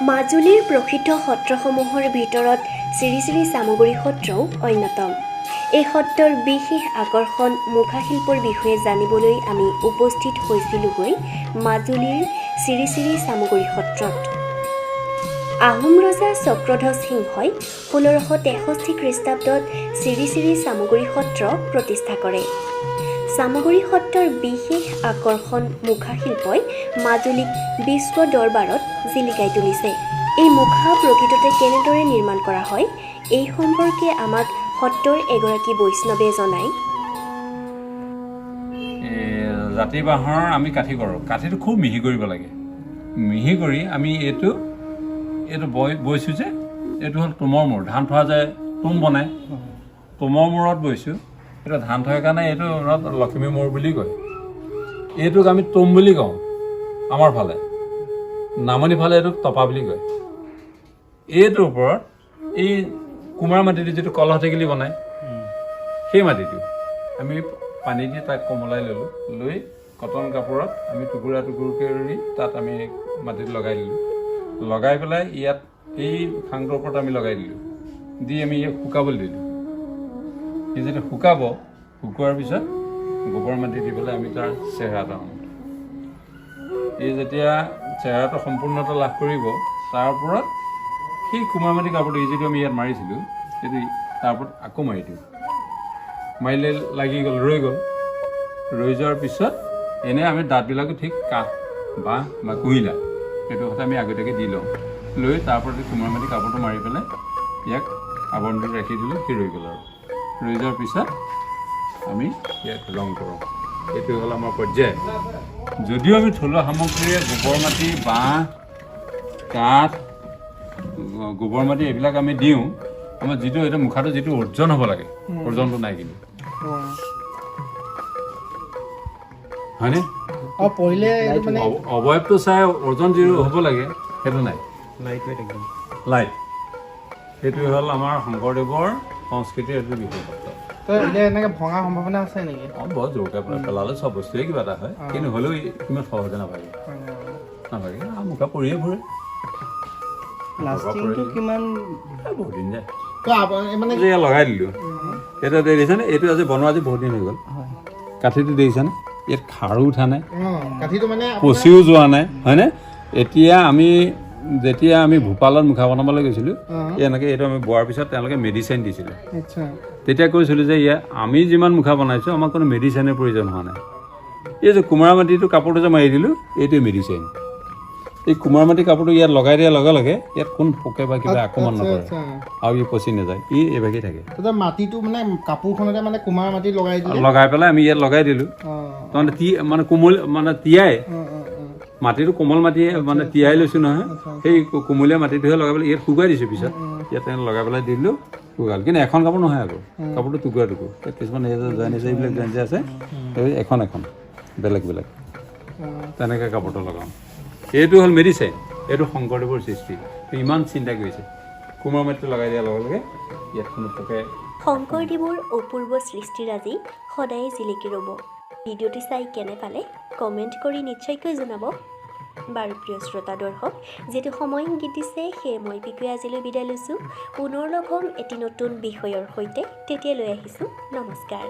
মাজুলীৰ প্ৰসিদ্ধ সত্ৰসমূহৰ ভিতৰত শ্ৰী শ্ৰী চামগুৰি সত্ৰও অন্যতম। এই সত্ৰৰ বিশেষ আকৰ্ষণ মুখাশিল্পৰ বিষয়ে জানিবলৈ আমি উপস্থিত হৈছিলোগৈ মাজুলীৰ শ্ৰী শ্ৰী চামগুৰি সত্ৰত। আহোম ৰজা চক্ৰধ্বজ সিংহই 1663 খ্ৰীষ্টাব্দত শ্ৰী শ্ৰী চামগুৰি সত্ৰ প্ৰতিষ্ঠা কৰে। চামগুৰি সত্ৰৰ বিশেষ আকৰ্ষণ মুখাশিল্পই মাজুলীক বিশ্ব দৰবাৰত জিলিকাই তুলিছে। এই মুখা প্ৰকৃততে কেনেদৰে নিৰ্মাণ কৰা হয়, এই সম্পৰ্কে আমাক সত্ৰৰ এগৰাকী বৈষ্ণৱে জনায়। জাতি বাঁহৰ আমি কাঠি কৰোঁ। কাঠিটো খুব মিহি কৰিব লাগে। মিহি কৰি আমি এইটো বৈছোঁ যে এইটো হ'ল তোমৰ মূৰ। ধান থোৱা যে তোম বনায়, তোমৰ মূৰত বৈছোঁ। এইটো ধান থোৱাৰ কাৰণে এইটো লখিমী মূৰ বুলি কয়। এইটোক আমি তোম বুলি কওঁ আমাৰ ফালে, নামনি ফালে এইটোক টপা বুলি কয়। এইটোৰ ওপৰত এই কুমাৰ মাটিটো, যিটো কলহ টেকেলি বনায়, সেই মাটিটো আমি পানী দি তাক কোমলাই ল'লোঁ। লৈ কটন কাপোৰত আমি টুকুৰা টুকুৰকৈ ৰুই তাত আমি মাটিত লগাই দিলোঁ। লগাই পেলাই ইয়াত এই খাংটোৰ ওপৰত আমি লগাই দিলোঁ। দি আমি ইয়াক শুকাবলৈ দিলোঁ। সি যেতিয়া শুকাব, শুকোৱাৰ পিছত গোবৰ মাটি দি পেলাই আমি তাৰ চেহেৰাটো আনো। এই যেতিয়া চেহেৰাটো সম্পূৰ্ণতা লাভ কৰিব, তাৰ ওপৰত সেই কুমাৰ মাটি কাপোৰটো, এই যিটো আমি ইয়াত মাৰিছিলোঁ, সেইটো তাৰ ওপৰত আকৌ মাৰি দিওঁ। মাৰিলে লাগি গ'ল, ৰৈ গ'ল। ৰৈ যোৱাৰ পিছত এনেই আমি দাঁতবিলাকো ঠিক কাঠ, বাঁহ বা কুঁহিলা, সেইটো কথা আমি আগতীয়াকৈ দি লওঁ। লৈ তাৰ ওপৰত কুমাৰ মাটি কাপোৰটো মাৰি পেলাই ইয়াক আৱৰণ দি ৰাখি দিলোঁ। সি ৰৈ গ'ল আৰু ৰৈ যোৱাৰ পিছত আমি ইয়াক ৰং কৰোঁ। এইটো হ'ল আমাৰ পৰ্যায়। যদিও আমি থলুৱা সামগ্ৰীৰে গোবৰ মাটি, বাঁহ, কাঠ, গোবৰ মাটি এইবিলাক আমি দিওঁ, আমাৰ যিটো এইটো মুখাটো যিটো ওজন হ'ব লাগে, ওজনটো নাই কিন্তু। হয়নে? পৰিলে এইটো মানে অৱয়বটো চাই ওজন যিটো হ'ব লাগে, সেইটো নাই। লাইট ৱেইট একদম। লাইট। সেইটোৱে হ'ল আমাৰ শংকৰদেৱৰ সংস্কৃতিৰ এইটো বিশেষত্ব। তো এতিয়া এনেকৈ ভঙা সম্ভাৱনা আছে নেকি? অঁ, বৰ জোৰকৈ পেলালে চব বস্তুৱে কিবা এটা হয়, কিন্তু হ'লেও ইমান সহজে নাভাগে, নাভাগে। আৰু মুখা পৰিয়ে ফুৰে। লাষ্টিংটো কিমান? এই বহুত দিন যায়। তো মানে যে ইয়াত লগাই দিলোঁ, এটা দেখিছেনে? এইটো আজি বনোৱা আজি বহুত দিন হৈ গ'ল। কাঠিটো দেখিছেনে? ইয়াত খাৰো উঠা নাই। কাঠিটো মানে পচিও যোৱা নাই, হয়নে? এতিয়া আমি যেতিয়া আমি ভূপালত মুখা বনাবলৈ গৈছিলোঁ, এই এনেকৈ এইটো আমি বোৱাৰ পিছত তেওঁলোকে মেডিচিন দিছিলে। তেতিয়া কৈছিলোঁ যে ইয়াত আমি যিমান মুখা বনাইছোঁ, আমাক কোনো মেডিচিনৰ প্ৰয়োজন হোৱা নাই। এই যে কুমাৰ মাটিটো কাপোৰটো যে মাৰি দিলোঁ, এইটোৱে মেডিচিন। এই কুমাৰ মাটি কাপোৰটো ইয়াত লগাই দিয়াৰ লগে লগে ইয়াত কোন পোকে বা কিবা আক্ৰমণ নকৰে আৰু ই পচি নাযায়, ই এইভাগেই থাকে। তেতিয়া মাটিটো মানে কাপোৰখনতে মানে কুমাৰ মাটি লগাই দিলে। লগাই পেলাই আমি ইয়াত লগাই দিলোঁ। তাৰমানে মানে কোমল মানে তিয়াই মাটিটো, কোমল মাটিয়ে মানে তিয়াই লৈছোঁ নহয়, সেই কোমলীয়া মাটিটোহে লগাই পেলাই ইয়াত শুকুৱাই দিছোঁ। পিছত ইয়াত তেনেকৈ লগাই পেলাই দি দিলোঁ, শুকাল। কিন্তু এখন কাপোৰ নহয় আকৌ, কাপোৰটো টুকুৰা টুকুৰ। ইয়াত কিছুমান এই যে জইন আছে, এইবিলাক জইন যে আছে, এই এখন এখন বেলেগ বেলেগ তেনেকৈ কাপোৰটো লগাওঁ। এইটো হ'ল মেডিচাইন। এইটো শংকৰদেৱৰ সৃষ্টি। ইমান চিন্তা কৰিছে। কুমাৰ মাটিটো লগাই দিয়াৰ লগে লগে ইয়াত কোনো পোকে শংকৰদেৱৰ অপূৰ্ব সৃষ্টিৰাজি সদায়ে জিলিকি ৰ'ব। ভিডিঅ'টি চাই কেনে পালে কমেণ্ট কৰি নিশ্চয়কৈ জনাব। বাৰু প্ৰিয় শ্ৰোতা দৰ্শক, যিহেতু সময় ইংগিত দিছে, সেয়ে মই পিকুৱে আজিলৈ বিদায় লৈছোঁ। পুনৰ লগ হ'ম এটি নতুন বিষয়ৰ সৈতে। তেতিয়ালৈ আহিছোঁ, নমস্কাৰ।